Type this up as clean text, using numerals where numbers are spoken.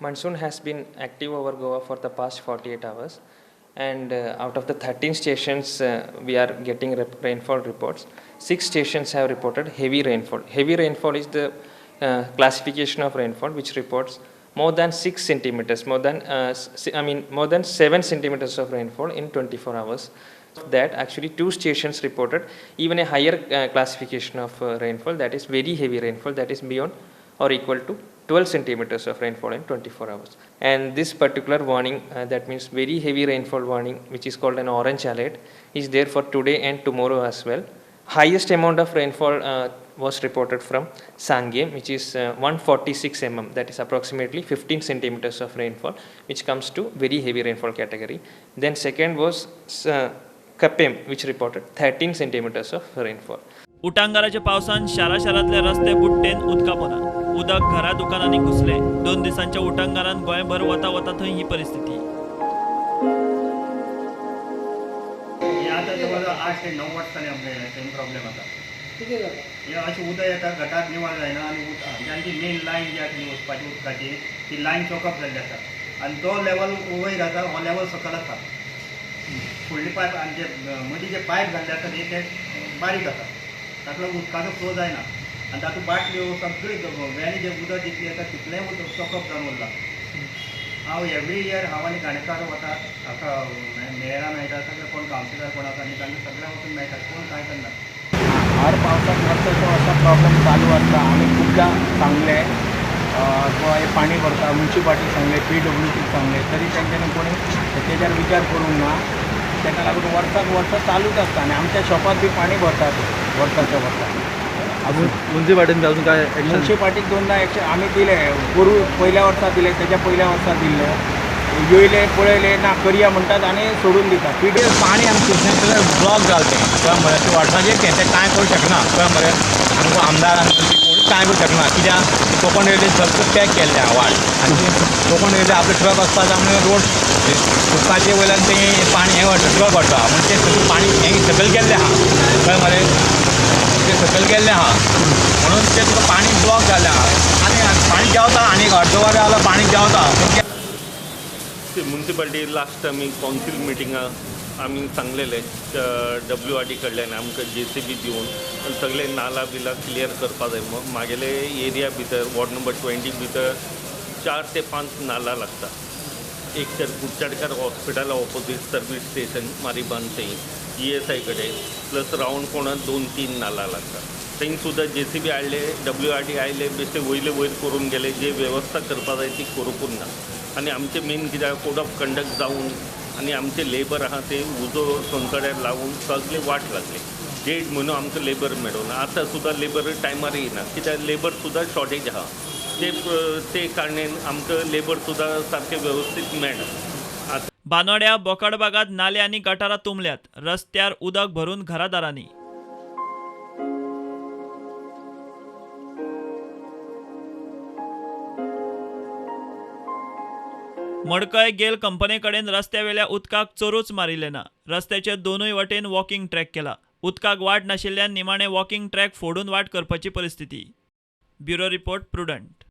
Monsoon has been active over Goa for the past 48 hours, and out of the 13 stations we are getting rainfall reports. 6 stations have reported heavy rainfall. Heavy rainfall is the classification of rainfall which reports more than 6 centimeters, more than I mean more than 7 centimeters of rainfall in 24 hours. That actually 2 stations reported even a higher classification of rainfall, that is very heavy rainfall, that is beyond or equal to 12 centimeters of rainfall in 24 hours. And this particular warning, that means very heavy rainfall warning, which is called an orange alert, is there for today and tomorrow as well. Highest amount of rainfall was reported from Sanguem, which is 146 millimeters, that is approximately 15 centimeters of rainfall, which comes to very heavy rainfall category. Then second was Quepem, which reported 13 centimeters of rainfall. उटांगाराच्या पावसान शारा शारांतले रस्ते बुडटेन उदका पोना उदक घरा दुकानांनी घुसले. 2 दिसांच्या उटांगारान गोंयभर वता वता थंय ही परिस्थिती. हे आतां जवळ 8 ते 9 वर्सांनी आमकां सेम प्रॉब्लेम आसा. कितें जाता? हे अशें उदक येता, गटार निवळ जायना आनी आमची मेन लायन जी आसा न्ही वचपाची उदकाची, ती लायन चोकअप जाल्ली आसा आनी तो लेवल वयर आसा, हो लेवल सकयल आसा. फुडली पायप आनी जे मदीं जे पायप घाल्ले आसा न्ही ते बारीक आसा, ताका लागून उदकाचो फ्लो जायना आनी तातूंत बाटल्यो सगळी वेली जे उदक जितलें येता तितलेंय उदक चोकअप जावन उरलां. हांव एवरी इयर हांव आनी गाणेकार वता, हाका मेयरा मेळटा, सगळे कोण कावन्सिलर कोण आसा न्ही तांकां सगळ्यांक वचून मेळटा, कोण कांय करना. हर पावसाक वर्साच्या वर्सा प्रॉब्लेम चालू आसता. आमी खुबदां सांगलें, किंवा हे पाणी भरता, म्युनिसिपाल्टीक सांगलें, पी डब्ल्यू टीक सांगलें, तरी तेंच्यांनी कोणी तेजेर विचार करूंक ना. ताका लागून वर्साक वर्सा चालूच आसता आनी आमच्या शॉपात बी पाणी भरता वर्साच्या वर्सा. अजून म्युनिसिपाल्टीन अजून काय ॲक्शन? म्युनिसिपाल्टीक 2दा ॲक्शन आमी दिले, पोरू पयल्या वर्सा दिले, तेच्या पयल्या वर्सा दिल्ले, येयले पळयले ना करया म्हणटात आनी सोडून दिता. पी ते पाणी आमचें सगळें ब्लॉक जालें तें, कळ्ळें मरे? ते वर्साचें तें, तें कांय करूंक शकना, कळ्ळें मरे? आमकां आमदार आनी मंत्री कोण कांय करूंक शकना, कित्याक कोंकण रेल्वे सगळें पॅक केल्लें आहा वाट आनी ते कोंकण रेल्वे आपले ट्रक वचपाक जाय म्हणून रोड उदकाचे वयल्यान तें पाणी हें वता, ट्रक वता म्हण तें सगळें पाणी हें सकयल गेल्लें आहा, कळ्ळें मरे? तें सकयल गेल्लें आहा म्हणून तें तुका पाणी ब्लॉक जालें आहा आनी पाणी देंवता आनी अर्द वर जाल्यार पाणी देंवता. ते म्युनिसिपाल्टी लास्ट आमी कावन्सील मिटिंगा आमी सांगलेले डब्ल्यू आर डी कडल्यान आमकां जे सी बी दिवन आनी सगळे नाला बिला क्लियर करपा जाय. मागेले एरिया भितर वॉर्ड नंबर 20 भितर 4 ते 5 नाला लागता. एक तर कुडचडकार हॉस्पिटला ऑपोजीट सर्वीस स्टेशन मारीबान थंय ई एस I कडेन प्लस रावंड कोणात 2-3 नाला लागता. थंय सुद्दां जे सी बी हाडले, डब्ल्यू आर डी आयले, बेश्टे वयले वयर करून गेले, जे वेवस्था करपा जाय ती करूंकूच ना. आनी आमचें मेन कितें कोड ऑफ कंडक्ट जावन आनी आमचे लेबर आहा ते उजो सोनकड्यार लावून सगळे वाट लागली. 1.5 म्हयनो आमकां लेबर मेळूना, आतां सुद्दां लेबर टायमार येयना, कित्याक लेबर सुद्दां शॉर्टेज आहा. ते कारणान आमकां लेबर सुद्दां सारकें वेवस्थीत मेळना. आतां बानोड्या बोकाडबागात नाले आनी गटारां तुंबल्यात, रस्त्यार उदक भरून घरादारांनी. मडकय गेल कंपनी कडेन रस्त्यावेल्या उदकाक चोरूच मारिल्लें ना. रस्त्याचे दोनूय वटेन वॉकिंग ट्रॅक केला. उदकाक वाट नाशिल्ल्यान निमाणे वॉकिंग ट्रॅक फोडून वाट करपाची परिस्थिती. Bureau report, Prudent.